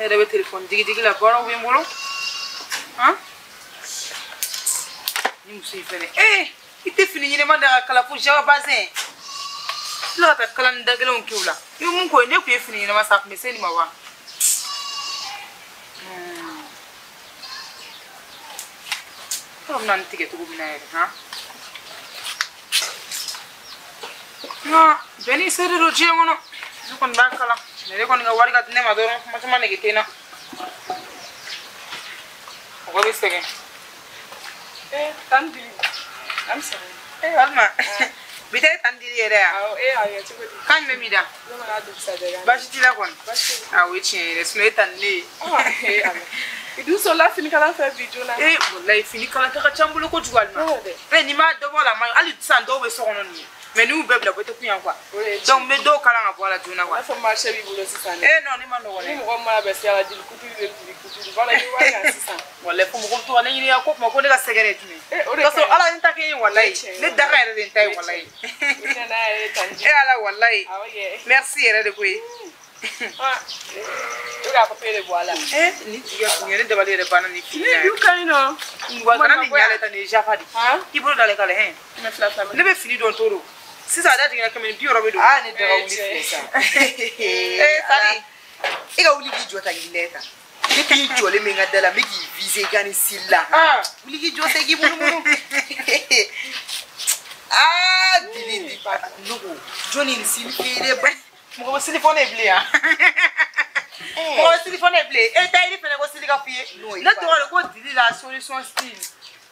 Ne yɛrɛ bɛ telefɔni digi-digi la, baaraw bɛ n bolo. Han? Ni muso in fɛnɛ. Ee, i tɛ fini ɲɛnama da ka kala fo jaba bazɛn. Tila ka taa kala ni da gɛlɛnw kɛ o la. I bɛ mun k'o ye? Ne tun ye fini ɲɛnama san, a tun bɛ se nin ma wa? Yɔrɔ bɛna nin tigɛ cogo min na yɛrɛ, han? Nka bɛɛ n'i se de don diɲɛ kɔnɔ. Ne kɔni b'a kala. Ne kɔni ka wari ka di ne ma dɔrɔn, kuma caman nege tɛ n na. Mɔgɔ bɛ sɛgɛn. Eh, tan dili. An bɛ sɔrɔ. Eh, Alima. Bi ta ye tan dili yɛrɛ ya? Awɔ, e y'a ye cogo di? Kan jumɛn b'i da? Ne mana dugusajɛ kan. Baasi t'i la kɔni? Baasi tɛ. Awɔ, o ye tiɲɛ yɛrɛ, sinon e ta ni ne ye. Ah, eh, Ala. I dun sɔrɔla finikalan fɛ bi joona. Eh, walayi finikala ta ka ca n bolo kojugu Alima. Awɔ dɛ. Eh, n'i ma dɔ bɔ a la a ma ɲi. Hali sisan dɔw bɛ so kɔnɔ nin ye. Mais n'i y'u bɛɛ bila bɛɛ tɛ kun yan quoi. O de ye tiɲɛ. Donc n bɛ dɔw kalan ka bɔ a la joona quoi. I n'a fɔ marché b'i bolo sisan dɛ. Eh non, ne ma nɔgɔn dɛ. Ni mɔgɔ min mana bɛn sira la, jeli kuturu de jeli kuturu. Bala i bɛ wari kan sisan. Walayi fo mɔgɔ bɛ to ka ne ɲininka ko kuma ko ne ka sɛgɛrɛ ye jumɛn ye. Eh, o de K'a ka ɲi. sɔrɔ Ala ye n ta kɛ n ye walayi. O ye tiɲɛ ye. Ne dakan yɛrɛ de ye n ta ye O ye walayi. tiɲɛ ye. I nana yɛrɛ tan Eh Ala walayi. Awɔ kɛ. Merci yɛrɛ de koyi. Ah, i bɛ ka papier de bɔ a la. Eh, ni jigi kun ye ne dabali yɛrɛ banna ni fini Ne na. du ka ɲi nɔ. Wa kana nin ɲale ta nin ye Java de. Han? I bolo dalen k'a la hɛn. 200 fila. Ne bɛ fini dɔn to don. Sisan a da jiginna 160 bɛ don. Ah, ne daga wuli filɛ sa. Eh, Sali. E ka wuli k'i jɔ ta k'i lajɛ tan. Ne k'i jɔlen bɛ n ka da la, n bɛ k'i viser i ka nin style la. Ah. Wuli k'i jɔ sa i k'i munumunu. Ah, dili di. Ne ko, jɔn ye nin style feere ba? Mɔgɔ bɛ sili fɔ ne ye bilen yan. Mɔgɔ bɛ sili fɔ ne ye bilen. E ta yiri fɛnɛ ko sili ka f'i ye. N'o ye Ne tɔgɔ de ko Dili la solution style.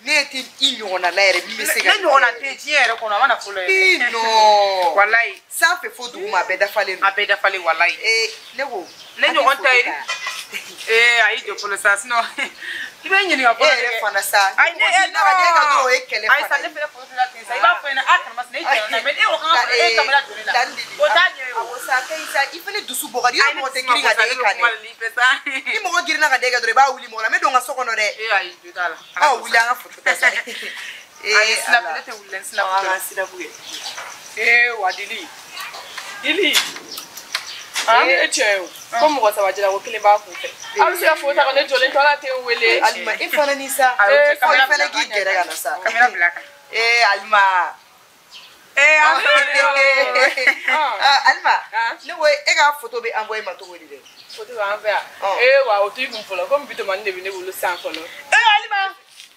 Ne tɛ i ɲɔgɔnna la yɛrɛ min bɛ se ka. Ne ɲɔgɔnna tɛ diɲɛ yɛrɛ kɔnɔ, a ma na fɔlɔ yɛrɛ. Ii non. Walayi. Sanfɛ fo duguma a bɛɛ dafalen don. A bɛɛ dafalen walayi. Ee, ne ko. Ne ɲɔgɔn ta ye. Ee, a y'i jɔ fɔlɔ sa, sinon i bɛ n ɲininka E fɔlɔ yɛrɛ fana sa. Ayi, ne Mɔgɔ girinna ka d'e kan dɔrɔn o ye kɛlɛ Ayi sa, fana ne ye. fɛnɛ photo la ten sa. I b'a fɔ ɲɛna, a karama ne jɛna n'a ye, mais e ko k'an ka e caméra don ne la. O t'a ɲɛ ye o. Awɔ sa, a ka ɲi sa. I fɛnɛ dusu bɔ ka di. Yɔrɔ Ayi, ne mɔgɔ tɛ dusu ma girin ka bɔ sa, da ne e bɛ kan kuma dɛ. de l'i fɛ sa. Ni mɔgɔ girinna ka da e kan dɔrɔn i b'a wuli mɔgɔ la. N bɛ don n ka so kɔnɔ dɛ. Ee, ayi, jo t'a la. Aw wuli an ka photo ta sa. Ee, Ayi, snap, Ala. ne tɛ wuli n snap An ka dɔrɔn. snap kɛ. Ee, wa Dili. Dili. Han? E tiɲɛ ye o. Ko mɔgɔ saba jɛra ko kelen b'a kun fɛ. A bɛ se ka photo ta ka ne jɔlen to ala tɛ n wele. Alima, e fana ni sa. Ayi, o Ee, tɛ Fo i caméra fana bila k'i kan. gɛrɛ ka na sa. Caméra bila kan. Ee, Alima. Ee, an sabali o. Ah, Alima, Ah. ne ko e ka photo bɛ envoyer ma cogo di dɛ? Photo b'an fɛ yan. Ɔ. Ee, wa o t'i kun fɔlɔ. Komi bitomani de bɛ ne bolo sisan fɔlɔ. Ee, Alima,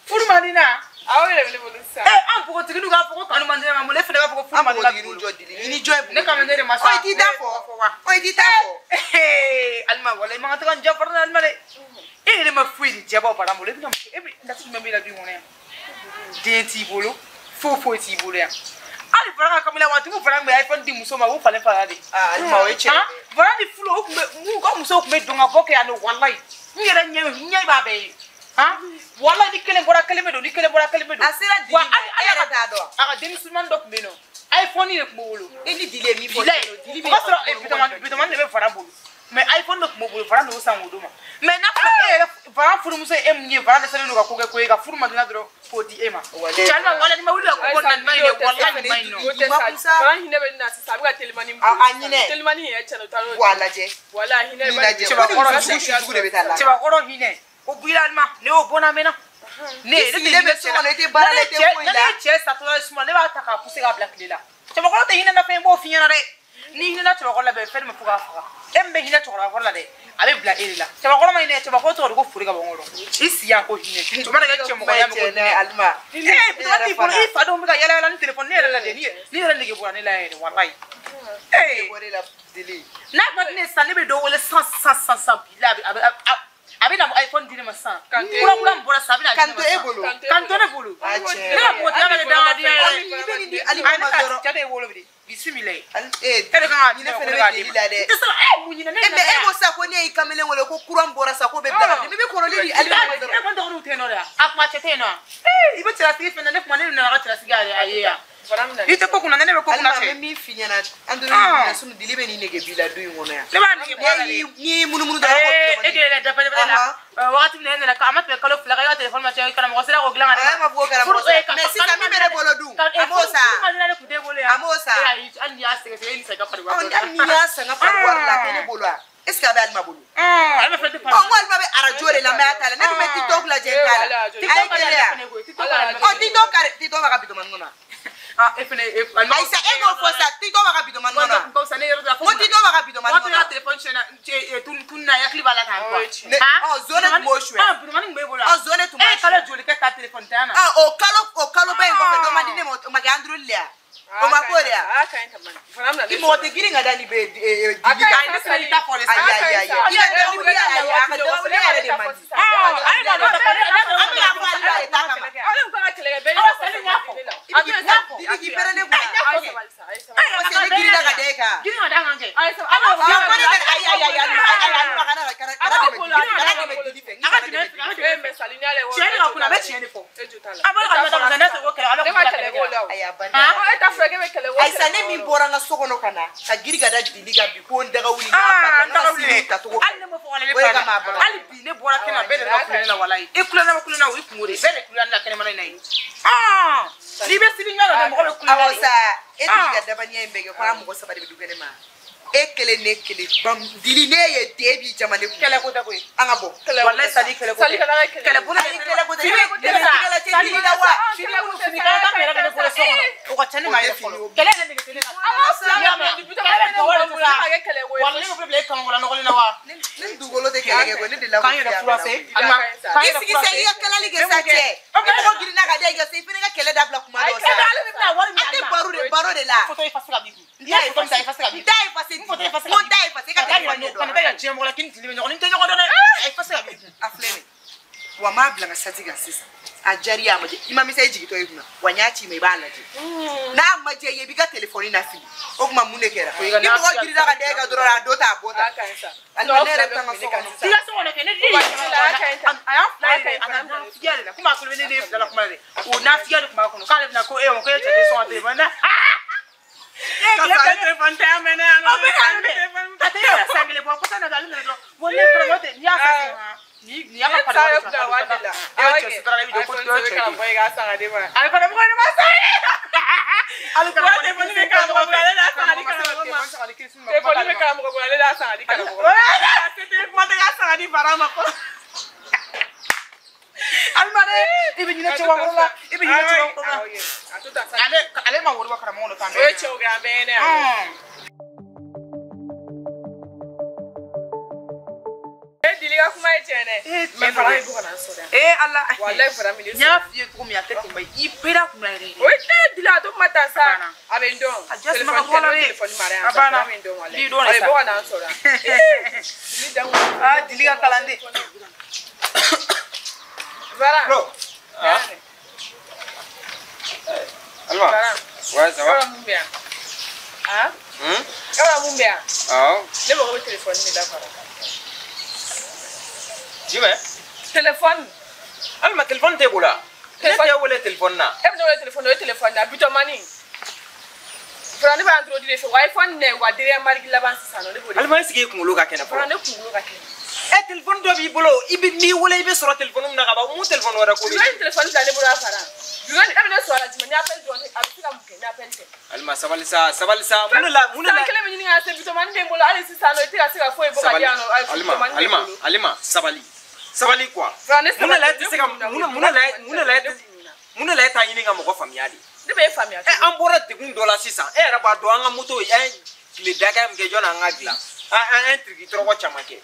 furu man di n na. Awɔ, yɛrɛ bɛ ne bolo sisan. Ee, an npogotigininw k'a fɔ ko kanu man di ne ma, mun ne fana b'a fɔ ko furu An man di ne ma. npogotigininw jɔ Dili, i ni jɔn ye Ne kan bɛ ne de ma sa. Ɔ, i t'i da Ne fɔ. fɔ wa? Ɔ, i t'i da fɔ. Ee, Alima, walayi, i man kan tɛ ka nin janfa ne la, Alima dɛ. E yɛrɛ ma foyi di jɛbaw bara bolo, e bɛna muso, e bɛ datu jumɛn b'e la du in kɔnɔ yan? Den t'i bolo, foyi foyi t'i bolo yan. Hali Fara ka kamalen waati, n ko Fara tun bɛ iPhone di muso ma, o falen falen de. Ah, Alima, o ye tiɲɛ ye. Han? Fara ni Fulo, o tun bɛ, u ka musow tun bɛ don ka bɔ kɛ yan nɔ, walayi. N yɛrɛ ɲɛ, n ɲɛ b'a bɛɛ ye. Han? Walayi, ni kelen bɔra kelen bɛ don, ni kelen bɔra kelen bɛ don. A sera Dili Wa ma, hali e hali yɛrɛ t'a dɔn. A ka denmisɛnnin dɔ tun bɛ yen nɔ, iPhone de tun b'o bolo. E ni Dili ye min fɔ, Bilayi, Dili o bɛ b'a sɔrɔ bitomani de bɛ Fara bolo. Mais iPhone de tun b'o bolo, Fara de y'o san k'o d'o ma. Mais n'a fɔra e yɛrɛ Fara furumuso ye e mun ye, Fara dɛsɛlen don ka ko kɛ ko ye, ka furu man di na dɔrɔn k'o di e ma. Walayi. Cɛ Alima, walayi, n'i ma wuli ka ko bɔ nin na, nin ma ɲi dɛ, walayi, nin ma ɲi nɔ. O tɛ sa. Fara hinɛ bɛ ne na sisan, a bɛ ka telimani A hinɛ. Telimani yɛrɛ cɛn na, o taara o Wa a lajɛ. Walayi, hinɛ N'i bɛ lajɛ. Cɛbakɔrɔ Ko ni muso jugu de bɛ taa la. Cɛbakɔrɔ hinɛ. O b'i la Alima, ne y'o bɔ n na mɛnna. Ne I sigilen bɛ so kɔnɔ, i tɛ baara la, i tɛ foyi la. Ne ye cɛ satɔla ye suma, ne b'a ta k'a pousser k'a bila tile la. Cɛbakɔrɔ tɛ hinɛ na fɛn, n b'o f'i ɲɛna dɛ. Ni hinɛna cɛbakɔrɔ la bɛ fɛn min fo k'a faga. E min bɛ hinɛ cɛkɔrɔba la dɛ, a bɛ bila e de la. Cɛbakɔrɔ ma hinɛ, cɛbakɔrɔ tɔgɔ de ko fori ka bɔ n kɔrɔ. I si yan ko hinɛ. Cɛba de kɛ cɛmɔgɔya min ko hinɛ. Alima. Ee, bitɔn t'i bolo, i fa denw bɛ ka yala yala ni telefɔni ne yɛrɛ la dɛ, ni yɛrɛ nege bɔra ne la yɛrɛ, walayi. Ee, n'a ma di ne sisan, ne bɛ dɔ wele sisan sisan sisan sisan, bilahi, a bɛ na iPhone di ne ma sisan. Kura kura min bɔra sisan, a bɛ na di ne ma Kan to e sisan. bolo. Kan to ne bolo. A tiɲɛ. Ne ka npogotigiya bɛ kɛ dangadenya ye. I bɛ nin di Alima Ayi, ma ne ka dɔrɔn. cɛ de ye wolo bi de. Bisimila ye. E E de kan k'a di ne ne ma, ko fɛnɛ ne bɛ k'a di deli ma. la dɛ. I tɛ se ka e mun ɲinɛ ne E nana mais e yan. ko sisan ko ne y'i kamalen wele ko kura min bɔra sisan k'o bɛ bila ka di. Ne bɛ kɔrɔlen di Alima ma E dɔrɔn. ko dɔgɔninw tɛ yen nɔ dɛ. A kuma cɛ tɛ yen nɔ. Ee, i bɛ cɛlasigi fɛn na, ne kuma ne nana ka cɛlasigi a ye yan. I tɛ ko kunna, ne bɛ ko kunna Alima, n cɛ. bɛ min f'i ɲɛna, an donna nin na sinɔn Dili bɛ nin nege b'i la du in kɔnɔ yan. Ne b'a nege bɔ a la N'i de. y'i munumunu dɔrɔn, Ee, ko e kelen dɛ dafɛ la. Wagati min na e nana, a ma tɛmɛ kalo 2 kan, e ka telefɔni ma cɛ, karamɔgɔ sera k'o dilan ka di A ma fɔ ko karamɔgɔ sera. Mais sisan min bɛ ne bolo dun, a m'o san. Furu ma ne tun t'e bolo yan. A m'o san. E ayi, hali n'i y'a sɛgɛsɛgɛ, e ni sa i ka pari wari. Hali n'i y'a san n ka pari wari la, a tɛ ne bolo wa? Est-ce que a bɛ Alima bolo? Alima fɛnɛ tɛ Ɔ, n ko Alima bɛ arajo de la, mais a t'a la. Ne dun bɛ TikTok lajɛ, n t'a la. A ye kelen ya. Ɔ, TikTok kare, TikTok b'a ka bidomani kɔnɔ. Ah, e fɛnɛ Ayisa, e k'o fɔ sa, TikTok b'a ka bidomani kɔnɔ. Ko ne yɔrɔ dɔ la. N ko TikTok b'a ka bidomani Waati kɔnɔ. la téléphone tiɲɛna, tun na hakili b'a la k'an quoi. Ɔ, zone tun b'o suɲɛ. Ah, bidomani tun b'e bolo. Ɔ, zone tun b'a E ye kalo joli kɛ ta téléphone tanya na? Ah, o kalo ba in kɔfɛ, dɔ ma di ne ma, o ma kɛ Android le ya. O ma k'o de ya. I mɔgɔ tɛ girin ka da ni bɛ dili kan. Ayi, ne fɛnɛ y'i ta fɔ de sa. Ayi, ayi, ayi. I ka dawuli, ayi, a ka dawuli yɛrɛ de man di. Ah, ayi, na dɔ ta fɔ. An bɛ k'a fɔ Alima de ta kama. I bɛ k'i pɛrɛn ne kunna. Parce que ne girinna ka da e kan. Girin ka da kan kɛ. Ah, ko ne bɛ, ayi, ayi, ayi, Alima, ayi, ayi, Alima, kana kana dɛmɛ dili, kana dɛmɛ dili fɛ. A ka jumɛn tiɲɛ de ka kunna, a bɛ tiɲɛ de fɔ. A bɔra ka taa ne tɛ ko kɛlɛ, a bɛ Ne ma kɛlɛ k'o la o. Ayi, a banna. E t'a fɔ k'e bɛ kɛlɛ k'o. Ayisa, ne min bɔra n ka so kɔnɔ ka na ka giri ka da dili kan bi, ko n daga wuli, n Ah, n ka daga wuli. sini tacogo. Hali ne ma fɔ k'ale O de bɛ kama a bɔra. Hali bi ne bɔra kɛnɛ ma, bɛɛ de bɛ ka kulonkɛ la walayi. I kulonkɛ ma kulonkɛ la, o y'i kungo de ye. Bɛɛ de kulonkɛ la kɛnɛmana in na yen. Ah, n'i bɛ sini ɲɔgɔn na, mɔgɔ bɛ kulonkɛ Awɔ de. sa, e t'i ka dabaniya in bɛɛ kɛ ko an mɔgɔ saba de bɛ du kɛnɛ ma. E kelen, ne kelen, bam dili, ne ye den b'i jama ne kun. Kɛlɛ ko tɛ koyi. An ka bɔ. Walayi Sali, kɛlɛ ko tɛ. Sali kana kɛ kɛlɛ. Kɛlɛ ko tɛ. Ayi, kɛlɛ ko tɛ. Fini Ne bɛ tigɛ la cɛ dili la wa? Fini minnu fini kala ta yɛrɛ bɛ ne bolo so kɔnɔ. O ka ca ne ma yɛrɛ fɔlɔ. Kɛlɛ yɛrɛ nege tɛ ne la. Kɛlɛ bɛ gawo de sisan. Walayi ne bɛ bila e kamakɔrɔ nɔgɔlen na wa? Ne ni dugukolo tɛ kɛlɛ kɛ koyi, ne delila k'o K'an yɛrɛ f'i ye a furase. mɛnna. Alima, k'an I yɛrɛ sigi sa, i ka kalali kɛ sa cɛ. Ni mɔgɔ girinna ka da i kan sa, i fana ka kɛlɛ dabila kuma dɔ sa. An tɛ baro de la. Photo effacer ka b'i kun. N t'a N'i y'a photo min ta, effacer ka b'i N t'a effacer. N photo effacer N ko n t'a effacer, i ka ka taa téléphone yira de kana dɔn. taa yira diɲɛ mɔgɔ la k'i ni tile bɛ ɲɔgɔn na, ni tɛ ɲɔgɔn dɔn dɛ. A effacer ka b'i kun. A filɛ nin ye. Wa n m'a bila n ka sati kan sisan. A diyara i ye, a ma diya. I ma misɛn, i jigintɔ i kunna. Wa n y'a ci i ma, i b'a lajɛ. N'a ma diya i ye, i b'i ka téléphone lafili. O tuma mun de kɛra? I ka Ni mɔgɔ girinna ka da e kan dɔrɔn, a dɔ ta, a bɔ ta. Alima, ne yɛrɛ bɛ taa n ka so kɔnɔ. I ka so kɔnɔ kɛ, ne den ye a y'a fila ye dɛ, a nana nafigiya de la. Komi a kulo bɛ ne den fila la kuma la dɛ, o nafigiya de tun b'a kɔnɔ k'ale bɛna ko e ma ko e cɛ tɛ sɔn ka téléphone na. Ka sɔrɔ ale telefɔni tɛ yan mɛ ne yan nɔ. O bɛ na ale a tɛ yɛrɛ san kelen bɔ kɔsa na, ale nana dɔrɔn. Bon, ne karamɔgɔ tɛ, n'i y'a san sisan, ni y'a ka pari wari sɔrɔ, e bɛ cɛ sutura la, i bɛ jɔ ko e cɛ den. Ale karamɔgɔ ne ma sa ye. Ale karamɔgɔ Telefɔni bɛ karamɔgɔ bolo, ale de y'a san ka di karamɔgɔ ma. Telefɔni bɛ karamɔgɔ bolo, ale de y'a san ka di karamɔgɔ ma. Kuma tɛ k'a san ka di Fara ma fɔlɔ. Alima dɛ, i bɛ ɲinɛ cɛbakɔrɔ la, i bɛ ɲinɛ cɛbakɔrɔ la. Ale ma wari bɔ karamɔgɔ nɔfɛ. O ye cɛw kɛ, an bɛɛ ɲɛnɛ yan. E Dili ka kuma ye tiɲɛ dɛ. Mais Fara bɛ bɔ ka na n sɔrɔ yan. Ee Ala. Walayi Fara mi ne N y'a f'i ye cogo min, a tɛ tɛmɛ i bɛɛ kunna yɛrɛ. O ye ne Dili, a to kuma ta sa. A bɛ n dɔn. A jasi ma ka bɔ la dɛ. Telefɔni mara yan. A banna. Fara bɛ n dɔn walayi. B'i dɔn de A bɛ sa. bɔ ka na n sɔrɔ yan. Dili dan. Ah, Dili ka kalanden. Fara. Flo. Ah. Alima. Fara. Ouais, ça va? Yɔrɔ mun bɛ yan? Ah? Yɔrɔ mun bɛ yan? Awɔ. Ne mago bɛ telefɔni de la Fara. Jumɛn? Telefɔni. Alima, telefɔni t'e bolo wa? Ne t'e wele telefɔni na. E bɛ ne wele telefɔni na, o ye telefɔni na, bitomani. Fara, ne b'a introduire de fɛ, wa iPhone nɛ, wa derrière marque laban sisan nɔ, ne b'o de. Alima, est ce que i kunkolo ka kɛnɛ Fara, fɔlɔ? ne kunkolo ka kɛnɛ. E telefɔni dɔ b'i bolo, i bɛ n'i wele i bɛ sɔrɔ telefɔni min na ka ban, mun telefɔni wɛrɛ ko bɛ Jumɛn ni telefɔni bila ne bolo a Fara? Jumɛn e bɛ ne sɔrɔ a la jumɛn ni appel dɔrɔn tɛ, a bɛ se ka mun kɛ ni appel tɛ? Alima, sabali sa, sabali sa. Mun de la, mun de la? San kelen bɛ ɲini ka se, bitomani bɛ n bolo hali sisan nɔ, i tɛ ka se ka foyi bɔ ka di yan nɔ, ayi, Alima, bitomani bɛ n Alima, bolo. Alima, sabali. Sabali quoi. Fara, ne Mun de la e sabali, tɛ se ka ne mun de la mun de la e ne tɛ kuŋuna. mun de la e t'a ɲini ka mɔgɔ faamuya de? Ne bɛ e faamuya Ɛ, cogo an bɔra degun dɔ la sisan, e yɛrɛ b'a dɔn an ka moto an ye tile dakɛ min kɛ jɔn an ka dilan. An ye tiriki tɔrɔkɔ caman kɛ.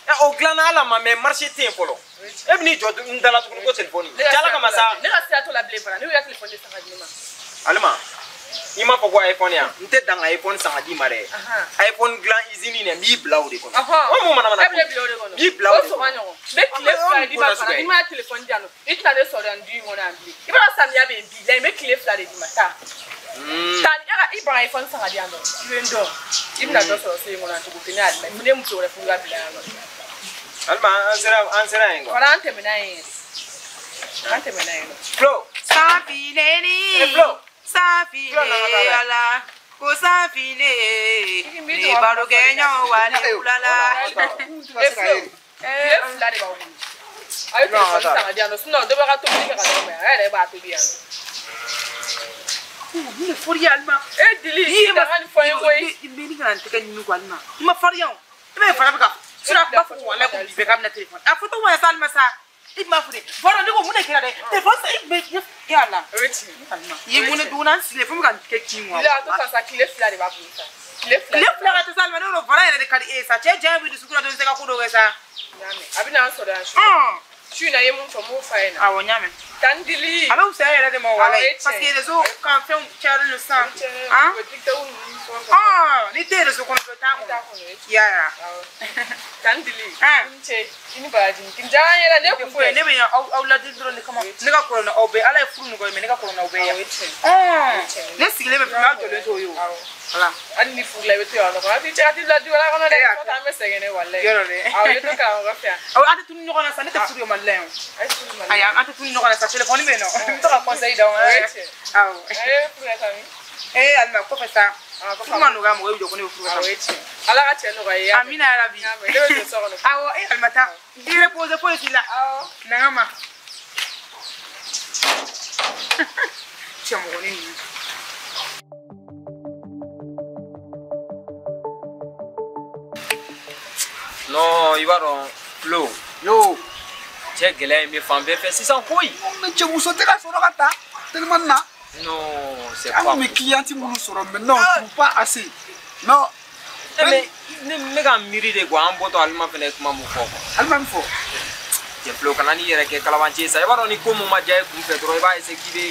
Ɛ, o dilanna Ala ma, mais marché tɛ yen fɔlɔ. E bɛ n'i jɔ n da la tuguni ko telefɔni. Ne ka Jala sira kama t'o la sa. bilen. Ne ka sira t'o la bilen Fara, ne y'u ka telefɔni de san ka di ne ma. Alima, i m'a fɔ ko iPhone yan, n tɛ dan ka iPhone san ka d'i ma dɛ. iPhone dilan usine nin, n b'i bila o de kɔnɔ. O mun mana mana E bɛ ne bila o de kɔnɔ. N b'i bila o de O sɔngɔ kɔnɔ. ɲɔgɔn. N bɛ tile fila d'i ma Fara, n'i ma telefɔni di yan nɔ, i tɛna ne sɔrɔ yan du in kɔnɔ yan bilen. I b'a dɔn samiya bɛ yen bi la, n bɛ tile fila de d'i ma taa. Taa ni e ka i ban iPhone san ka di yan nɔ, i bɛ n dɔn. I bɛna dɔ sɔrɔ so in kɔnɔ yan cogo tɛ ne y'ale la. Ne muso wɛrɛ furu ka bila yan nɔ. Alima, an sera yen quoi. Fara, an tɛmɛna yen yɛrɛ. An tɛmɛna yen nɔ. Flo. Sanfineni. Eh, Flo. Sanfine Flo, nana ka taa. ala. Ko sanfine. Ni barokɛɲɔgɔn wale kulala. E Flo, tile fila de b'aw bolo. A ye telefɔni san ka di yan nɔ, sinon dɔ b'a ka tobili kɛ ka d'aw ma yan, a yɛrɛ b'a tobi yan nɔ. Mun de fɔr'i ye Alima? E Dili, i ma nin fɔ n ye koyi. I bɛ ni kana n tɛgɛ ɲimi quoi Alima. I ma farinya o. I bɛ fara bɛ ka sinon a b'a fɔ ko walayi ko bi bɛɛ k'a bɛna téléphone a fɔ cogo ma sa Alima sa i m'a fɔ de Fara ne ko mun de kɛra dɛ téléphone sa i bɛ e Ala O ye tiɲɛ. I ye mun de dun na n sigilen fo n bɛ ka nin kɛ kin wa Dili a to tan sa tile 2 de b'a bolo sa. Tile 2. Tile 2 ka to sa Alima ne ko Fara yɛrɛ de ka di e ye sa cɛ janya b'i dusukun na dɔrɔn i tɛ se ka ko dɔ kɛ sa. N y'a mɛn. A bɛ n'an sɔrɔ yan su. Su in na i ye mun fɔ n b'o f'a ɲɛna. Awɔ n y'a mɛn. Tan Dili. A bɛ fisaya yɛrɛ de ma walayi tiɲɛ. parce que réseau kan fɛnw cayalen don sisan. Han? U bɛ TikTok ninnu fɛn o fɛn. Ni tɛ réseau kɔnɔ dɔrɔn i t'a I t'a kɔnɔ. kɔnɔ, o ye tiɲɛ. I y'a ye wa? Awɔ. Tan Dili. Han. I ni ce i ni baraji. Nin diyara n ye dɛ ne kun Foyi tɛ. ne bɛ yan aw ladili dɔrɔn de kama ne ka kɔrɔ ni aw bɛɛ Ala ye furu nɔgɔya mais ne ka kɔrɔ n'aw bɛɛ Awɔ, ye. o ye tiɲɛ. Ne sigilen bɛ fɛn aw jɔlen t'o ye o. Awɔ. Voilà. Hali ni furu la i bɛ to yan nɔ kɔnɔ. A t'i cɛ a t'i bila du wɛrɛ kɔnɔ dɛ. E y'a Fo k'an bɛ sɛgɛn dɛ walayi. Yɔrɔ dɛ. Awɔ i bɛ to karamɔgɔ fɛ yan. Awɔ an tɛ tunu ɲɔgɔn na sa ne tɛ furu ye Mali la yan. A ye furu Mali la. Ayi an tɛ tunu ɲɔgɔn na sa téléphone bɛ yen nɔ n bɛ to ka conseil d'aw ma. O ye tiɲɛ. Awɔ. A ye furu kɛ sa min? Ee Alima kɔfɛ sa. Ah, kɔfɛ. Furu ma nɔgɔya mɔgɔ i bɛ jɔ ko ne bɛ furu kɛ Awɔ o sa. ye tiɲɛ. Ala ka cɛ nɔgɔya i ye. Amina yarabi. N y'a mɛn. Ne bɛ don so kɔnɔ. Awɔ e Alima taa i repose foyi t'i la. Awɔ. Na n ka ma. Cɛmɔgɔnin ninnu. Non, i b'a dɔn Flo. Yo. Cɛ gɛlɛya in bɛ fan bɛɛ fɛ sisan koyi. Mais cɛ muso tɛ ka sɔrɔ ka ta tellement na. Non, c'est An pas. kun bɛ client minnu sɔrɔ maintenant on trouve pas assez. Non. Eh, mais ne bɛ ka miiri de quoi an bɔtɔ Alima fɛnɛ ye kuma mun fɔ quoi. Alima min fɔ. Cɛ Flo kana n'i yɛrɛ kɛ kalabanci ye sa i b'a dɔn ni ko mun ma diya i kun fɛ dɔrɔn i b'a essayer k'i bɛ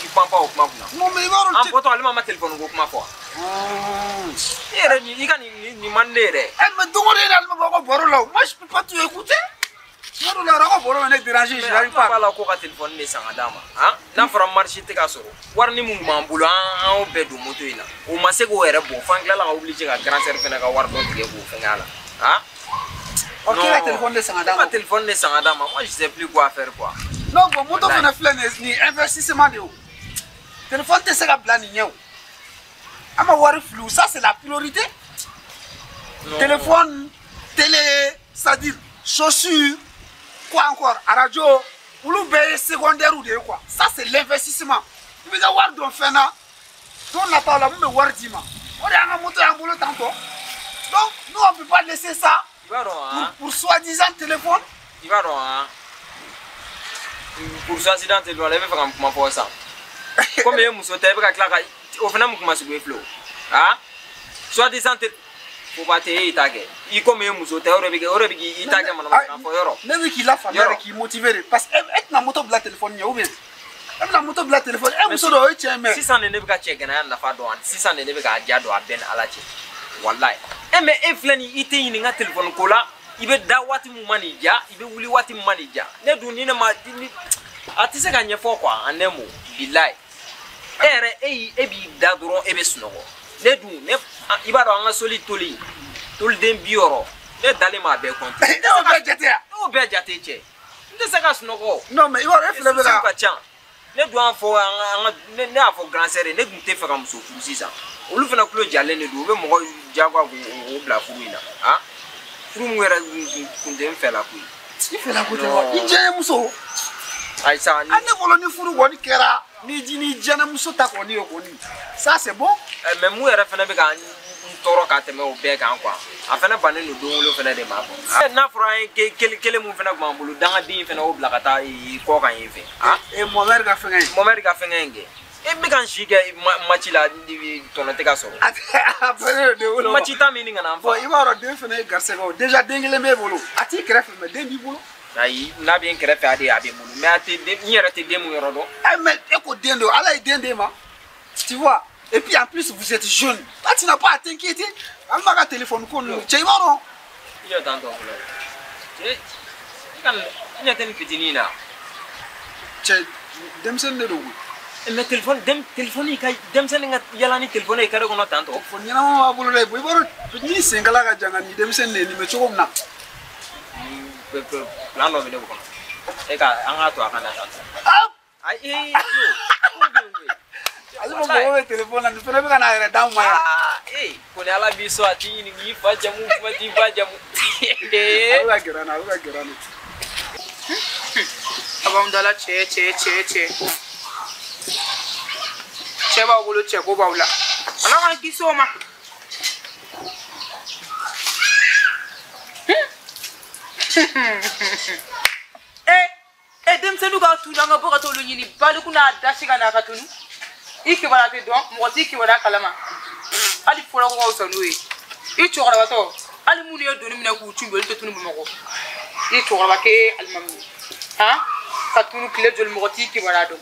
i panpan o kuma kunna. Non mais i b'a dɔn An cɛ. bɔtɔ Alima ma téléphone ko kuma fɔ wa. I yɛrɛ nin i ka nin man di ne ye dɛ. Eh mais don o don e ni Alima b'aw ka baro la o. Moi je peux pas tout écouter. Tuma dɔw la yɛrɛ aw ka baro bɛ ne déranger je n'arrive Alima pas. b'a la ko ka téléphone de san ka d'a ma han n'a fɔra marché tɛ ka sɔrɔ wari ni mun kun b'an bolo an y'o bɛɛ don moto in na o ma se k'o yɛrɛ bɔ f'an tilala ka obligé ka grand sœur fɛnɛ ka wari dɔ tigɛ k'o fɛngɛ a la han. Ɔ k'e ka téléphone de san ka d'a Ne ka ma. téléphone de san ka d'a ma moi je sais plus quoi faire quoi. Non bon moto Walayi. fɛnɛ filɛ nin ye nin investissement de ye o. Téléphone tɛ se ka bila nin ɲɛ o. An ma wari fili o ça c'est la priorité. Non. Téléphone, télé, c'est-à-dire chaussures, quoi encore, radio, olu bɛɛ ye secondaire de ye quoi. Ça c'est l'investissement. I bɛ ka wari don fɛn na, don nataw la mun bɛ wari d'i ma. O de y'an ka moto y'an bolo tantɔ. Donc nous on peut pas laisser ça I b'a dɔn han. pour soi-disant téléphone. I b'a dɔn han. Pour soi-disant téléphone i bɛ fɛ ka n kuma fɔ sisan. Komi e ye muso ta i bɛ ka tila ka o fana mun kuma sugu ye Flo han soi-disant téléphone fo ba tɛ e y'i ta kɛ i komi e ye muso ta o de bɛ kɛ o de bɛ k'i ta kɛ manamanakan fɔ yɔrɔ. Ne bɛ k'i lafaamuya de Yɔrɔ. k'i motiver de parce que e tɛna moto bila téléphone ɲɛ ou bien e bɛna moto bila téléphone e muso dɔ o ye tiɲɛ ye mais sisan de ne bɛ ka cɛ gɛlɛya nafa dɔn sisan de ne bɛ k'a diya dɔn a bɛɛ ni Ala cɛ walayi e mais e filɛ nin i tɛ ɲininka téléphone ko la i bɛ da waati mun ma n'i diya i bɛ wuli waati mun ma n'i diya ne dun ni ne ma ni a tɛ se ka ɲɛfɔ quoi en un mot bilayi e yɛrɛ e y'i e b'i da dɔrɔn e bɛ sunɔgɔ ne dun ne i b'a dɔn an ka soli toli toliden 60 ne dalen m'a bɛɛ compter e y'o bɛɛ jate yan. Ne y'o bɛɛ jate cɛ n tɛ se ka sunɔgɔ. Non mais i b'a dɔn e filɛ bɛ ka ka ca ne dun y'a fɔ an ka ne y'a fɔ grand sœur ye ne tun tɛ fɛ ka muso furu sisan olu fana tulo jalen de don u bɛ mɔgɔ diyagoya k'o bila furu in na han furu mun yɛrɛ kun tɛ n fɛ la koyi. I fɛla ko tɛ wa i diyaɲɛmuso. Ayi sa ni. A ne bolo ni furu kɔni kɛra ni ji ni diyaɲɛmuso ta kɔni ye kɔni ça c'est bon. Mais mun yɛrɛ fana bɛ ka n tɔɔrɔ ka tɛmɛ o bɛɛ kan quoi a fana bannen don don wolo fana de ma quoi. N'a fɔra an ye kelen mun fana tun b'an bolo dangaden in fana o bila ka taa kɔ kan yen fɛ. E Mohamed ka fɛngɛ in. Mohamed ka fɛngɛ in kɛ. E bɛ ka n si kɛ match la tɔnɔ tɛ ka sɔrɔ. A bannen don den wolo ma. Match ta min ɲini ka na n fa. Bon i b'a dɔn den fana ye garisɛgɛ o déjà den kelen b'e bolo a t'i kɛrɛfɛ mais den b'i bolo. Ayi n'a bɛ n kɛrɛfɛ a de a bɛ n bolo mais a tɛ den n yɛrɛ tɛ den mun yɔrɔ dɔn. Eh mais e ko den don Ala ye den d'e ma tu vois. Et puis en plus vous êtes jeune. Toi tu n'as pas à t'inquiéter. Alima ka téléphone ko ninnu cɛ i b'a dɔn. I jɔ tan tɔ fɔlɔ. Cɛ i ka i ɲɛ tɛ nin fitinin in na. Cɛ denmisɛnnin de don koyi. Mais téléphone téléphone ka denmisɛnnin ka yala ni téléphone ye carré kɔnɔ tan tɔ. Téléphone ɲɛnama b'a bolo dɛ i b'a dɔn ni senkala ka jan ka nin denmisɛnnin de ye nin bɛ cogo min na. Plan dɔ bɛ ne kɔnɔ. E ka an k'a to a ka na tan tɔ. Ayi Ale ma mɔgɔ bɛ téléphone na nin fana bɛ ka n'a yɛrɛ d'anw ma yan. Ee ko ni Ala b'i sɔn a t'i ɲininka i fa jamu kuma t'i ba jamu. A bɛ ka gɛrɛ an na a bɛ ka gɛrɛ an na. A b'anw dala cɛ cɛ cɛ cɛ. Cɛ b'aw bolo cɛ ko b'aw la. Ala k'an kisi o ma. Eh denmisɛnninw ka tunu an ka bɔ ka t'olu ɲini baliku n'a dasi ka n'a ka tunu. I kibaruya tɛ dɔn, mɔgɔ t'i kibaruya kalama. Hali fɔlɔ ko ka fisa n'o ye. I cɛkɔrɔbatɔ, hali minnu ye doni minɛ k'u cun bi olu tɛ tunu Bamakɔ. I cɛkɔrɔba k'e alimami ye. Han? Ka tunu tile joli mɔgɔ t'i kibaruya dɔn.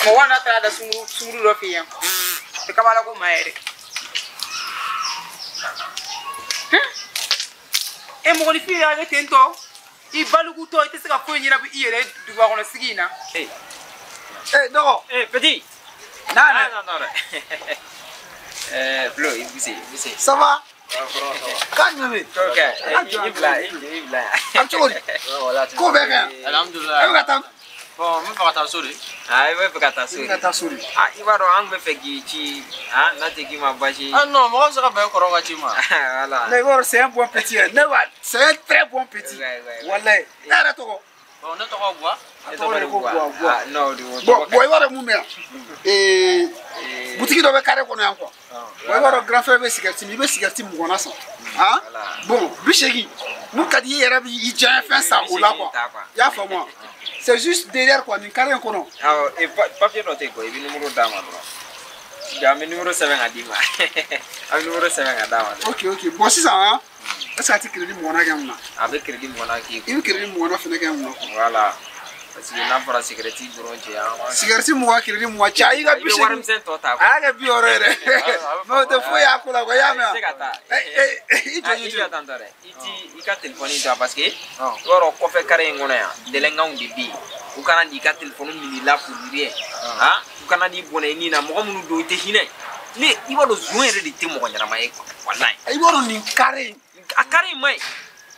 Mɔgɔ n'a taara da sunguru dɔ fɛ yan. Tɛ kabala ko maa yɛrɛ. E mɔgɔninfin y'a kɛ ten tɔ. I balikutɔ i tɛ se ka foyi ɲɛnabɔ i yɛrɛ duguba kɔnɔ sigi in na. Eh dɔgɔ. Eh petit. Non non non. Eh Flo, i bise. Ça va? Kan jumɛn bɛ yen? Ok, i bila i bila. A bɛ cogo di? Ko bɛɛ ka ɲi. Alhamdulilayi. E bɛ ka taa? Bon, n bɛ fɛ ka taa so de. Ah, i bɛ fɛ ka taa so de. I bɛ ka taa so de. Ah, i b'a dɔn an tun bɛ fɛ k'i ci, ah, n'a tɛ k'i ma baasi ye. Ah non, mɔgɔ bɛ se ka bɛn kɔrɔ ka ci ma. Voilà. Mais i b'a dɔn c'est un bon petit yɛrɛ. Ne b'a c'est un très bon petit. Walayi. Ne yɛrɛ tɔgɔ? Bon, ne tɔgɔ Buwa. A tɔgɔ de ko Buwa Buwa. Ah, non, o de o Bon, bon, i b'a dɔn mun bɛ yan? Butigi dɔ bɛ carré kɔnɔ yan quoi. Bon, i b'a dɔn grand frère bɛ cigarette min, i bɛ cigarette 20 san. Han? Bon, 80 mun ka di i yɛrɛ b'i diya fɛn san o la quoi. I y'a faamu wa? C'est juste derrière quoi, nin carré in kɔnɔ. Awɔ, papier dɔ tɛ yen quoi, i bɛ numéro d'a ma dɔrɔn. Ja, an bɛ numéro sɛbɛn ka d'i ma. An bɛ numéro sɛbɛn ka d'a ma. Ok, ok. Bon, sisan han, est-ce que a tɛ crédit 20 kɛ n kunna? A bɛ crédit 20 k'i kun. I bɛ crédit 20 fɛnɛ kɛ n kunna. Voilà. Parce que n'a fɔra cigarette dɔrɔn cɛ an. Cigarette 20 crédit 20 cɛ a y'i ka 80. I bɛ warimisɛn tɔ ta. A y'a kɛ 60 ye dɛ. Mais o tɛ foyi y'a ko la quoi, i y'a mɛn wa? I tɛ se ka taa. I jɔ i jɔ tan tɔ dɛ. I ti i ka téléphone ta parce que i b'a dɔn kɔfɛ carré in kɔnɔ yan délinquants de bɛ yen. U kana n'i ka téléphone minɛ i la pour rien. Han? U kana n'i bɔnɛ i ni na mɔgɔ minnu don i tɛ hinɛ. Ne i b'a dɔn zon yɛrɛ de tɛ mɔgɔ ɲɛnama ye quoi walayi. I b'a dɔn nin carré in. A carré in man ɲi.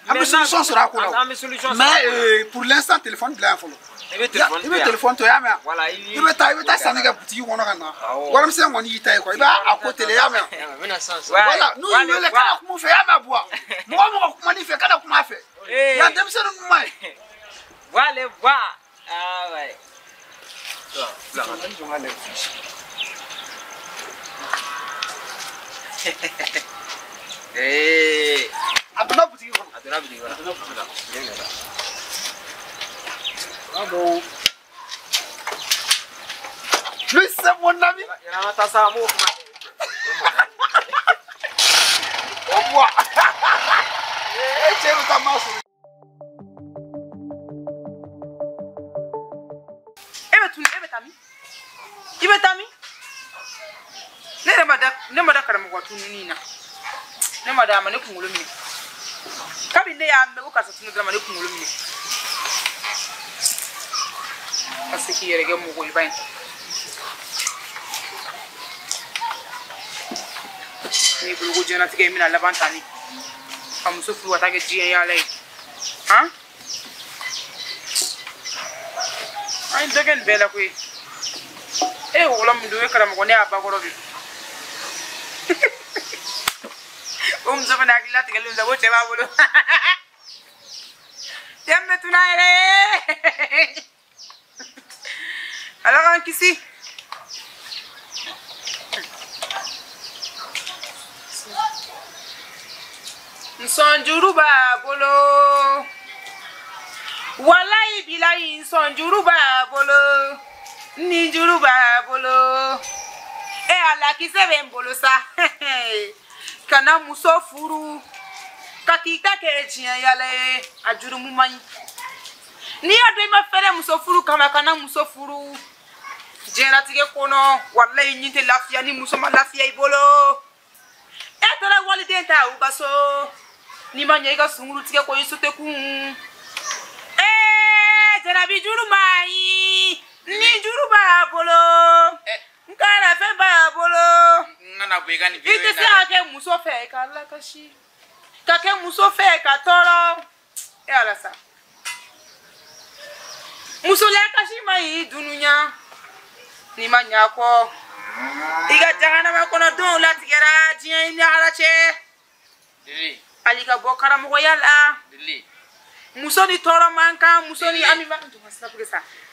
An bɛ solution sɔrɔ a ko la. An bɛ solution sɔrɔ. Mais pour l'instant téléphone bila yan fɔlɔ. I bɛ téléphone I bɛ téléphone to i y'a mɛn wa? Voilà, I bɛ taa sanni kɛ butigi kɔnɔ ka na. Warimisɛn kɔni y'i ta ye quoi. I b'a ko teliya i y'a mɛn wa? Voilà, n'u y'i wele kana kuma u fɛ i y'a mɛn Buwa. Mɔgɔ o mɔgɔ kuma n'i fɛ kana kuma a fɛ. Yan denmisɛnnin ninnu man ɲi. Voilà, Buwa. Ah ouais. Eh. A donna butigi kɔnɔ. A donna butigi kɔnɔ. Ah bon. Lui, c'est mon ami. Au revoir. Eh, cɛ bɛ taa maa sɔrɔ. E bɛ tunu, e bɛ taa min? I bɛ taa min? Ne yɛrɛ ma da, ne ma da karamɔgɔ tununi in na. Ne ma da a ma ne kunkolo minɛ. Kabini ne y'a mɛn ko karisa tunu dɔrɔn a ma ne kunkolo minɛ. Ka se k'i yɛrɛ kɛ mɔgɔliba ye. N'i bolo ko diɲɛlatigɛ in bɛna laban tan de. Ka muso furu ka taa kɛ diɲɛ yaala ye. Han? An ye dɔ kɛ nin bɛɛ la koyi. E ye wɔlɔ min don, e karamɔgɔ ne y'a ba kɔrɔ de. O muso fana hakili latigɛlen don sa ko cɛ b'a bolo. Cɛ min bɛ tunun a yɛrɛ ye. Ala k'an kisi. Nsɔnjuru b'a bolo. Walayi bilayi nsɔnjuru b'a bolo. Ni juru b'a bolo. E ala kisɛ bɛ n bolo sa. Kana muso furu. Ka k'i ta kɛ diɲɛ yala ye. A jurumu man ɲi. N'i y'a dɔn i ma fɛrɛ muso furu kama kana muso furu. Diɲɛlatigɛ kɔnɔ walayi ɲin tɛ lafiya ni muso ma lafiya i bolo. E taara waliden ta u ka so. N'i ma ɲɛ i ka sunkuru tigɛ ko i so tɛ kun. Ee jarabi juru ma ɲi. Ni juru b'a bolo. N kana fɛn b'a bolo. N kana bɔ i ka nin I tɛ se ka kɛ muso fɛ ka lakasi. Ka kɛ muso fɛ ka tɔɔrɔ. E ala sa. Muso lakasi ma ɲi dunuya. N'i ma ɲɛ a kɔ. I ka jahanama kɔnɔ donw latigɛra diɲɛ i ni ala cɛ. Hali ka bɔ karamɔgɔya la. Muso ni tɔɔrɔ man kan, muso ni hami man kan.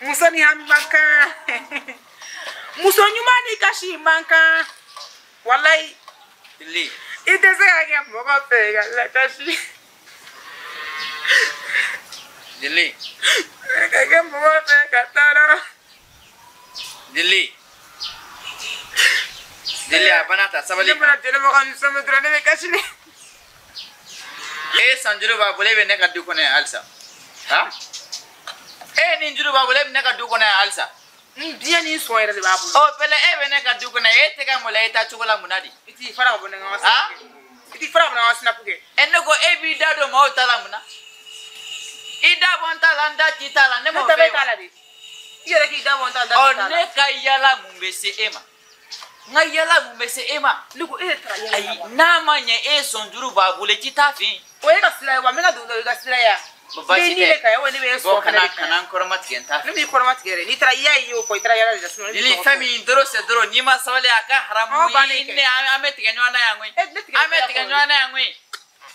Muso ni hami man kan. Muso ɲuman ni kasi man kan. Walayi. I tɛ se ka kɛ mɔgɔ fɛ ka lakasi. Dili. Ka kɛ mɔgɔ fɛ ka tɔɔrɔ. Dili. Dili a banna ta sabali. Ne mana jɛnɛba ka nin sɔmi dɔrɔn ne bɛ kasi de. E san juru b'a bolo e bɛ ne ka du kɔnɔ yan halisa. Han? E ni juru b'a bolo e bɛ ne ka du kɔnɔ yan halisa. N biɲɛ ni sɔn yɛrɛ de b'a bolo. Ɔ bɛlɛ e bɛ ne ka du kɔnɔ e tɛ ka maloya i ta cogo la mun na de? I t'i fara ka bɔ ne ka snap kɛ. I t'i fara ka bɔ ne ka snap kɛ. E ne ko e b'i da don maaw ta la mun na? I da bɔ n ta la n da t'i ta la ne m'o fɛ. Ne ta bɛ t'a la de. I yɛrɛ k'i da bɔ n ta la n da t'i ta la. Ɔ ne ka yala mun bɛ se e ma? N ka yala mun bɛ se e ma? Ne ko e de taara yala la wa? Ayi n'a ma ɲɛ e sɔn juru b'a bolo i t'i t'a fɛ yen. O ye ka sira ye wa n bɛ ka don dɔ i ka sira ye wa? Baasi tɛ. Ne ka ye ne bɛ e sɔn kana kana n kɔrɔma tigɛ n t'a fɛ. Ne b'i kɔrɔma tigɛ dɛ n'i taara i y'a ye o kɔ i taara yala de la sinon. Dili fɛn min doro c'est doro n'i ma sabali a ka haramu i ne an bɛ tigɛ ɲɔgɔn na yan koyi. An bɛ tigɛ ɲɔgɔn na yan koyi.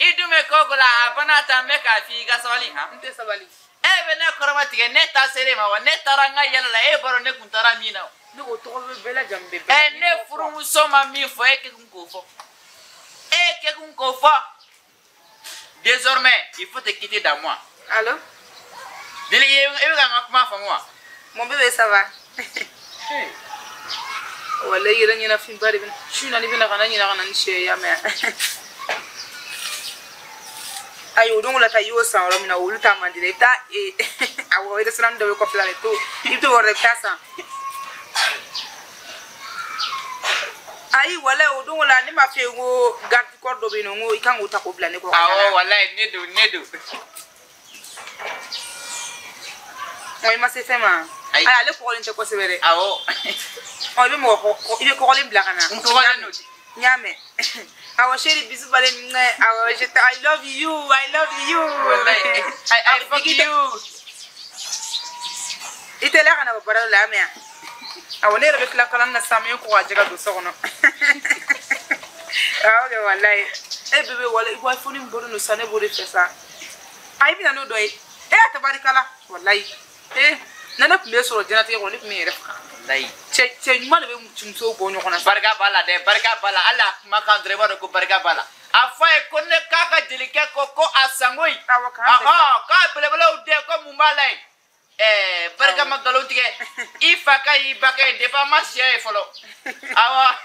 I dun bɛ ko ko la a bana ta n bɛ k'a f'i i ka sabali han. N tɛ sabali. E bɛ ne kɔrɔma tigɛ ne ta sera e ma wa ne taara n ka yala la e b'a dɔn ne kun taara min na o. Ne ko tɔgɔ bɛ bɛɛ la jamu bɛ bɛɛ la. Ɛ ne furumuso ma min fɔ e kɛ kun k'o fɔ. E kɛ kun k'o fɔ. Désormais, il faut te quitter dans moi. Allô? Dili, i bɛ ka n ka kuma faamu wa? Mon bébé, ça va? Walayi i yɛrɛ ɲɛnafinba de bɛ na. Su in na ne bɛna ka na ɲinɛ ka na ni sɛ ye ya mɛn. Ayi o don la ta i y'o san yɔrɔ min na olu ta man di dɛ i bɛ taa awɔ restaurant dɔ bɛ kɔfɛ la dɛ to i bɛ t'o yɔrɔ la i bɛ taa san. Ayi walayi o don la ne m'a f'i ye n ko garde corps dɔ bɛ yen nɔ n ko i kan k'o ta k'o bila ne kɔrɔ. Awɔ walayi ne don ne don. Ɔ i ma se fɛn ma. Ayi ale kɔgɔlen tɛ kosɛbɛ dɛ. Awɔ. Ɔ i bɛ mɔgɔ i bɛ kɔgɔlen bila ka na. N kɔgɔlen don. N y'a mɛn. Awɔ chérie bisou balen awɔ je I love you I love you. Walayi I fuck you. I teliya ka na bɔ baara la ya mɛn. Awɔ ne yɛrɛ bɛ tila kalan na sisan n bɛ ko ka jɛ ka don so kɔnɔ. Awɔ kɛ walayi. E bébé walayi i ko iPhone min bɔlen don sisan ne b'o de fɛ sa. A i bɛ na n'o dɔ ye. E y'a tabarikala walayi. Ee na ne tun bɛ sɔrɔ diɲɛlatigɛ kɔnɔ ne tun bɛ n yɛrɛ faga. Walayi. Cɛ ɲuman de bɛ musow bɔ ɲɔgɔn na. Barika b'a la dɛ barika b'a la hali a kumakan dɔrɔn i b'a dɔn ko barika b'a la. A fɔ a ye ko ne k'a ka jelikɛ ko ko a sango in. Awɔ k'an bɛn. Ɔhɔn k'a belebelew den ko mun b'a la yen. Barika ma nkalon tigɛ i fa ka ɲi i ba ka ɲi depuis an ma sɛ ye fɔlɔ. Awɔ.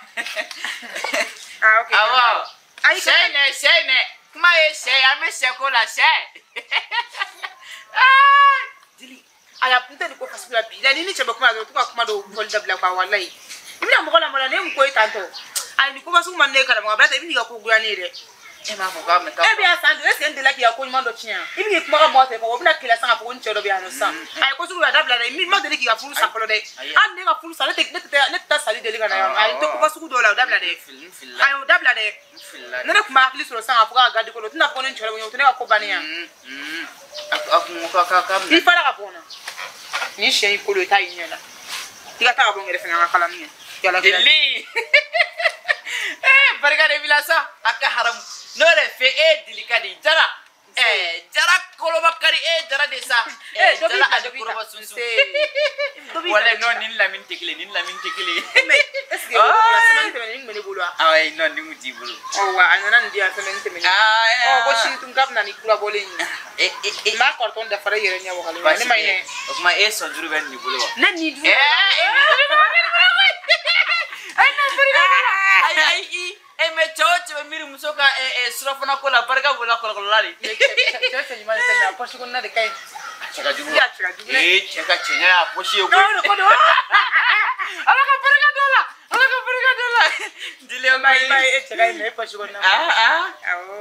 Ah ok. Awɔ. Ayi sɛ in dɛ sɛ in dɛ kuma ye sɛ ye an bɛ sɛ ko la sɛ. Dili aya n tɛ nin ko fasugu la bi la ni cɛ bɛ kuma la dɔrɔn to ka kuma dɔw fɔli dabila quoi walayi. I bɛna mɔgɔ lamaloya ne ye mun ko ye tantɔ. Ayi nin ko fasugu man ne ye karamɔgɔ Abilata i bɛ n'i ka ko goya ne ye dɛ. E m'a fɔ k'a bɛ taa. E bɛ yan san joli est ce que n delila k'i ka ko ɲuman dɔ tiɲɛ wa? I bɛ k'i kumakan mɔgɔ fɛ o bɛna keleya sisan k'a fɔ ko n cɛ dɔ bɛ yan nɔ sisan. Ayi ko sugu a dabila dɛ n ma deli k'i ka furu sa fɔlɔ dɛ. Hali ne ka furu sa ne tɛ taa sali deli ka na yan. Ayi n tɛ ko fasugu dɔw la o dabila dɛ. Ayi o dabila dɛ. Ne de tun b'a hakili sɔrɔ sisan k'a fɔ k'a garde kɔnɔ o tɛna fɔ ko ne ni cɛ dɔ bɛ ɲɔgɔn o tɛ ne ka ko bannen yan. A kun ko k'a I fara ka bɔ n na. Nin sɛ in kolo i t'a ye ɲɛ la. I ka taa ka bɔ n kɛrɛfɛ n ka kalani kɛ. Yala Dili. Barika de b'i la sa a ka haramu n'o de fɛ e dili ka di jara jara koloba kari e jara de sa jara ale koloba sunsun wala non nin lamini tɛ kelen nin lamini tɛ kelen. Mais est ce que o la semaine tɛmɛnen nin tun bɛ ne bolo wa? Ayi non nin kun t'i bolo. Ɔ wa a nana nin di yan semaine tɛmɛnen. Ɔ ko sini tun k'a bɛ na ni kura bɔlen ye. N b'a carton dafara i yɛrɛ ɲɛ wagalen wa ne ma ɲinɛ. O tuma e sɔn juru bɛ nin bolo wa? Ne nin juru. Ayi ayi e mais cɛ o cɛ bɛ miiri muso ka surafana ko la barika b'o la kɔlɔkɔlɔ la de. Cɛ ɲuman de tɛ mɛ a poche kɔnɔna de ka ɲi. A cɛ ka jugu. A cɛ ka jugu dɛ. Ee cɛ ka cɛɲa y'a poche ye koyi. O de ko don. Ala ka barika don a la ala ka barika don a la. Dili ma ye e cɛ ka ɲi mɛ e poche kɔnɔna. Aa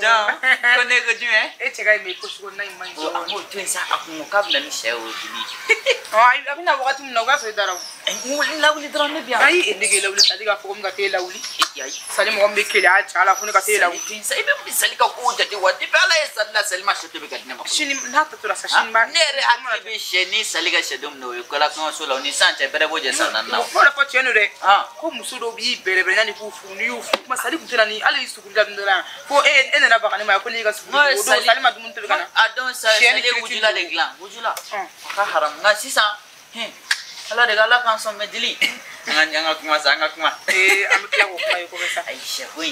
jan ko ne ko jumɛn. E cɛ ka ɲi mɛ e poche kɔnɔna in man ɲi. A b'o to yen sa a kun ko k'a bɛ na ni sɛ ye o dili. Ɔ a bɛ na wagati min na o b'a sɔrɔ i dara o. N lawuli dɔrɔn ne bɛ yan. Ayi e nege lawuli Sali k'a fɔ ko n ka t'e lawuli. Sali mɔgɔ min bɛ keleya a cɛ la ko ne ka t'e lawuli. Sa i bɛ Sali ka kow jate wa depuis Ala ye Sali la Sali ma sɛ tobi ka di ne ma. Sini n'a tɔ tora sa sini b'a. Ne yɛrɛ hakili bɛ sɛ ni Sali ka sɛ don min na o ye kɔla kɔɲɔso la o ni sisan cɛ bɛrɛ b'o jɛ san 4 na. O kuma dɔ fɔ tiɲɛ don dɛ. Ko muso dɔw b'i bɛrɛbɛrɛ yanni k'u furu n'i y'u furu kuma Sali tun tɛ na ni hali suguri la don dɔ la yan fo e nana baga ne ma ko ne y'i ka suguri o don Sali ma dumuni tobi ka na. A don Sali ye wujula de dilan wujula. A ka haramu nka sisan Ala de ka Ala k'an sɔn mɛ dili. An ka kuma sa an ka kuma. Ee an bɛ tila k'o kuma ye kɔfɛ sa. Ayi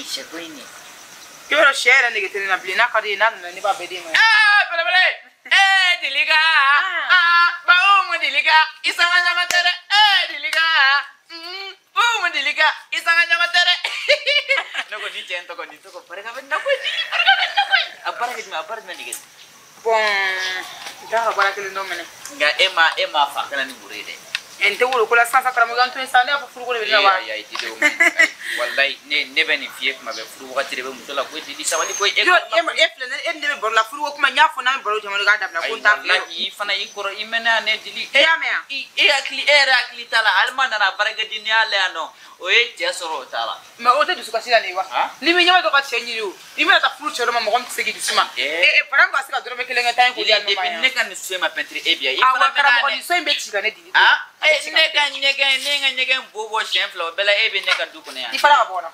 sɛko in nin. I b'a dɔn sɛ yɛrɛ nege tɛ ne na bilen n'a ka di ye n'a nana ne b'a bɛɛ d'e ma. Belebele. Dilika. Ba Umu Dilika. I sanga ɲɔgɔn tɛ dɛ. Dilika. Umu Dilika. I sanga ɲɔgɔn tɛ dɛ. Ne ko nin cɛ in tɔgɔ nin tɔgɔ barika bɛ nin na koyi. Barika bɛ nin na koyi. A baara kɛ jumɛn a baara jumɛn de kɛ? Bon n t'a ka baara kelen dɔ minɛ. Nka e ma fa kana ni woro ye dɛ. N tɛ woro ko la sisan karamɔgɔ an to yen sa ne y'a fɔ furuko de bɛ ne la wa. Ayi ayi Didi o ma ɲi. Walayi ne bɛ nin f'i ye tuma bɛɛ furu wagati de bɛ muso la koyi Didi sabali koyi. E filɛ ne ni ne bɛ baro la furuko kuma n y'a fɔ n'an bɛ baro caman k'a dabila ko n t'a fɛ. Walayi i fana i kɔrɔ i mɛnna yan ne Didi. E y'a mɛn yan. E hakili e yɛrɛ hakili t'a la Alima nana baarakɛdenya la yan nɔ o ye cɛ sɔrɔ o t'a la. Mais o tɛ dusukasi la nin ye wa. N'i bɛ ɲɛma dɔ ka cɛ ɲini o i bɛna taa furu cɛ dɔ ma mɔgɔ min tɛ se k'i dusu ma. Fara ka se ka dɔrɔmɛ kelen kɛ tan in k'o di yan nɔ ma yan. Depuis ne ka nin so in ma pɛntiri e bi yan. Awɔ karamɔgɔ nin so in bɛ ci ka ne digi. Ne ka ɲɛgɛn ne ka ɲɛgɛn bo bɔ siɲɛ fila o bɛɛ la e bɛ ne ka du kɔnɔ yan. I fara ka bɔ n na.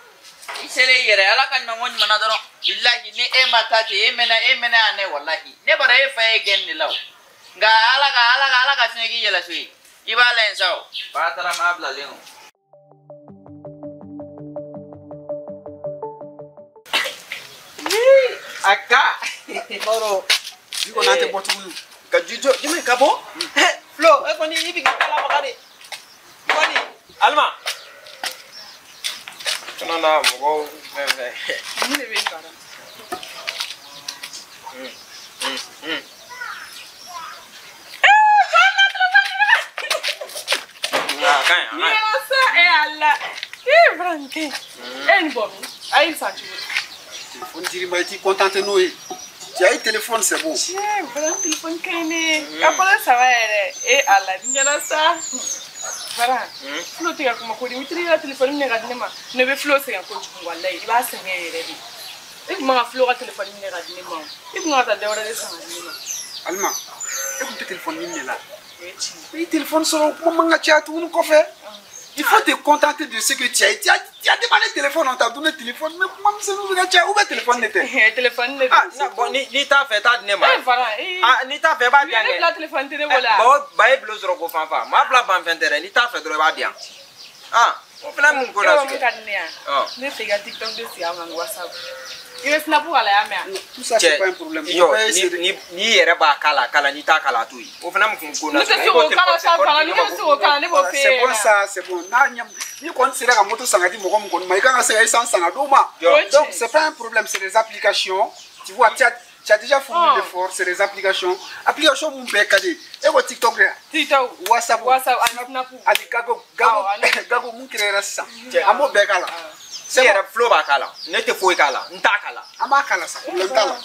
I sera i yɛrɛ ala ka ɲuman ko ɲuman na dɔrɔn bilahi ni e ma taa ten e mɛnna yan ne walahi ne b'a dɔn e fa ye gɛn de la o nka ala ka fiɲɛ k'i yɛlɛ so ye i b'a lajɛ sa o. Ba taara maa bilalen o. A ka. Baro bi kɔni an tɛ bɔ tuguni. Ka ju jɔ jumɛn ka bɔ. Flo e kɔni i bɛ k'i kala maga de. Kɔni Alima. Tɔnɔ na mɔgɔw fɛn fɛn. Mun de bɛ yen Fara? A ka ɲi a ka ɲi. Yasa e Ala. Fara nin ka ɲi. E ye nin bɔ min? A ye nin san cogo di? Téléphone dir'i ma i t'i contenté n'o ye. Tu as eu téléphone, c'est bon. Tiɲɛ Fara téléphone ka ɲi ne. A fɔlɔ saba yɛrɛ. E Ala nin ɲɛna sa. Fara Flo tɛ ka kuma ko di. I ka téléphone minɛ ka di ne ma. Ne bɛ Flo sɛgɛn kojugu walayi. I b'a sɛgɛn yɛrɛ de. E tun man ka Flo ka téléphone minɛ ka di ne ma o. I tun kan ka taa dɔ wɛrɛ de san ka di ne ma. Alima, e tun tɛ téléphone ɲini de la. O ye tiɲɛ ye. I téléphone sɔrɔ kuma man ka caya tuguni kɔfɛ. Il faut te contenter de ce que tu as. Tu as demandé le téléphone, on t'a donné le téléphone. Mais comment c'est nous ou bien téléphone n'était? Téléphone n'était. Ah, bon, ni t'a fait, t'as donné ma. Ah, ni t'a fait, pas bien. Ni la téléphone t'es voilà. Bon, bah, il blouse au fanfa. Ma bla ban fentere, ni t'a fait de pas bien. Ah, on fait la mon connard. Ne fais gars TikTok de si avant WhatsApp. Il reste là pour aller à mer. Tout ça c'est pas un problème. Yo, ni yɛrɛ b'a kala kala ni t'a kala to yen. O fana mun kun ko na. Ne tɛ se k'o kala sa fana, ne tɛ se k'o kala ne b'o f'e ɲɛna. C'est bon ça, c'est bon. N'a ɲɛ ni kɔni sera ka moto san ka di mɔgɔ min kɔni ma, i kan ka se ka essence san ka d'o ma. Donc c'est pas un problème, c'est des applications. Tu vois, tu as déjà fourni l'effort, c'est des applications. Application mun bɛɛ ka di. E ko TikTok dɛ. TikTok. WhatsApp. WhatsApp ani Snap. Ani Gago Gago Gago mun créera sisan. An b'o bɛɛ k'a la. Ne yɛrɛ Flo b'a k'a la ne tɛ foyi k'a la n t'a k'a la. An b'a k'a la sa problème t'a la.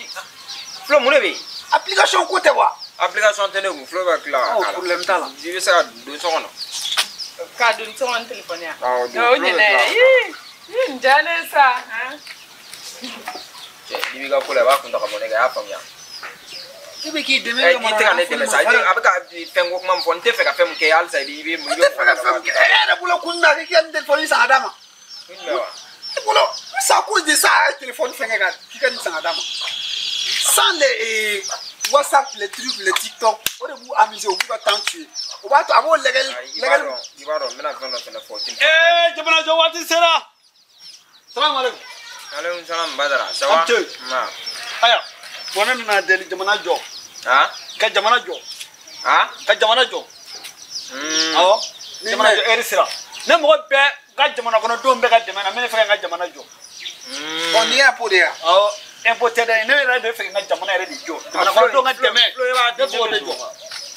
Flo mun de bɛ yen. Application ko tɛ wa. Application tɛ ne kun Flo bɛ tila k'a k'a la. Problème t'a la. I bɛ se ka don so kɔnɔ. K'a don so kɔnɔ téléphone ya. Awɔ don O ɲɛna yɛrɛ. Ii nin diyara ne ye sa. Cɛ n'i b'i ka ko la i b'a kun ta ka bɔ ne kan i y'a faamuya. E bɛ k'i dɛmɛ I tɛ ka ne dɛmɛ sa a bɛ ka fɛn ko kuma min fɔ n tɛ fɛ ka fɛn min kɛ halisa i bɛ. I tɛ fɛ ka fɛn min kɛ e yɛrɛ bolo kun na k'i ka nin téléphone san ka d'a ma. C'est à cause de ça, un téléphone fait qui a Sans les WhatsApp, les trucs, les TikTok, on va vous amuser, on va t'en tuer. On va avoir les. Il va Eh, je vais jouer sera. Salam alaikum. Alaikum salam Badara. Ça va? Aya, bon na deli jamana jɔ. Ah? Ka jamana jɔ. Ah? Ka jamana jɔ. Awɔ. Jamana jɔ eri sera. Ne mɔgɔ bɛɛ ka jamana kɔnɔ denw bɛɛ ka dɛmɛ na, ne fɛ ka n ka jamana jɔ. Bon, n'i y'a impôt de ya. Awɔ, impôt tɛ dɛ, ne yɛrɛ de fɛ ka n ka jamana yɛrɛ de jɔ. Jamana kɔnɔ denw ka dɛmɛ, ne b'o de jɔ.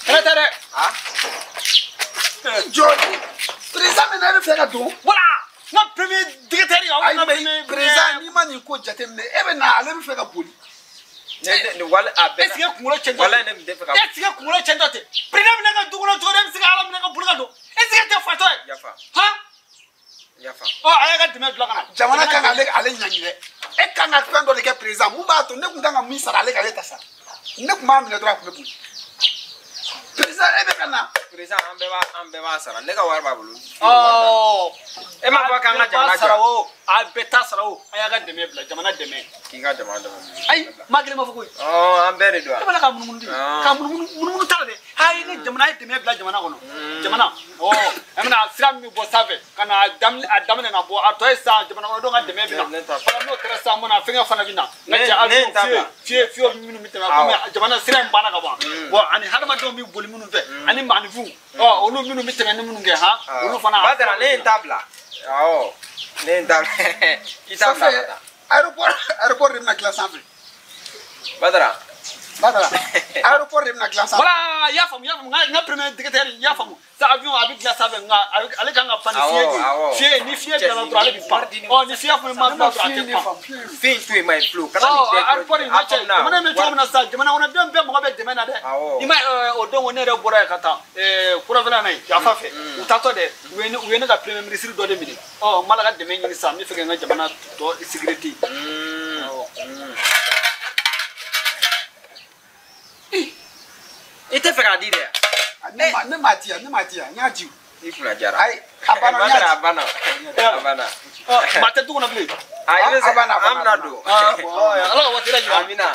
Kana taa dɛ. Jɔ, président min na e bɛ fɛ ka don. Voilà, n ka premier directeur ye. Ayi, mais président n'i ma nin ko jateminɛ, e bɛ na ale bɛ fɛ ka boli. Ne wale a bɛɛ. Est-ce que kunkolo cɛntɔ? Walayi ne tun tɛ fɛ ka. Est-ce que kunkolo cɛntɔ tɛ? Président bɛ ne ka du kɔnɔ cogo di, e bɛ se ka Ala minɛ ka boli ka don? Est-ce que e tɛ fatɔ ye? Yafa. Han? Yafa. Ɔ a y'a ka dɛmɛ bila ka na. Jamana kan k'ale ale ɲangi dɛ. E kan ka fɛn dɔ de kɛ président mun b'a to ne kun kan ka min sara ale k'ale ta sara. Ne kun b'a minɛ dɔrɔn a kun bɛ boli. Président e bɛ ka na. Président an bɛɛ b'a sara ne ka wari b'a bolo. Ɔ. E m'a fɔ k'an ka jamana jɔ. Sara o a bɛɛ ta sara o an y'a ka dɛmɛ bila jamana dɛmɛ. K'i ka jamana dɛmɛ. Ayi maa kelen ma fɔ koyi. Ɔ an bɛɛ de don. E b'a la ka munumunu de. Ka munumunu t'a la dɛ. Ayi ni jamana ye dɛmɛ bila jamana kɔnɔ jamana ɔ an bɛna sira min bɔ sanfɛ ka na a daminɛ ka bɔ a tɔ ye sisan jamana kɔnɔdenw ka dɛmɛ bɛ na fana n'o kɛra sisan mun na fɛngɛ fana bɛ na n ka cɛ avion fiye minnu bɛ tɛmɛ komi jamana sira in banna ka ban bɔn ani hadamadenw bɛ boli minnu fɛ ani maaninfinw ɔ olu minnu bɛ tɛmɛ ni minnu kɛ han olu fana. Badara ne ye n ta bila awɔ ne ye n ta i ta bila ka taa. Aéroport de bɛna dilan sanfɛ. Badara. Badara aéroport de bɛna dilan sanfɛ. Voilà i y'a faamu n ka premier directeur i y'a faamu sa avion a bɛ dilan sanfɛ nka ale kan ka pan ni fiɲɛ de ye fiɲɛ ni fiɲɛ dilanna dɔrɔn ale bɛ pan ɔ ni fiɲɛ fana ma dilan dɔrɔn a tɛ pan. Fiɲɛ to yen ma ye fiyewu. Kana nin bɛɛ aéroport in ka cɛ jamana in bɛ cogo min na sisan jamana kɔnɔdenw bɛɛ mago bɛ dɛmɛ na dɛ. I ma o don ne yɛrɛ bɔra yen ka taa kurafɛla na yen Yafa fɛ u taatɔ dɛ u ye ne ka premier ministre dɔ de minɛ ɔ n b'a la ka dɛmɛ ɲini sisan n bɛ fɛ ka n ka jamana tɔ sécurité. I tɛ fɛ k'a di dɛ. Ne m'a di yan, n y'a di. I kunna jara. Ayi, a banna, n y'a di. A banna. Maa tɛ du kɔnɔ bilen. Ayi, i bɛ se an bɛna don. Ala ka waati lajɛ. Amina.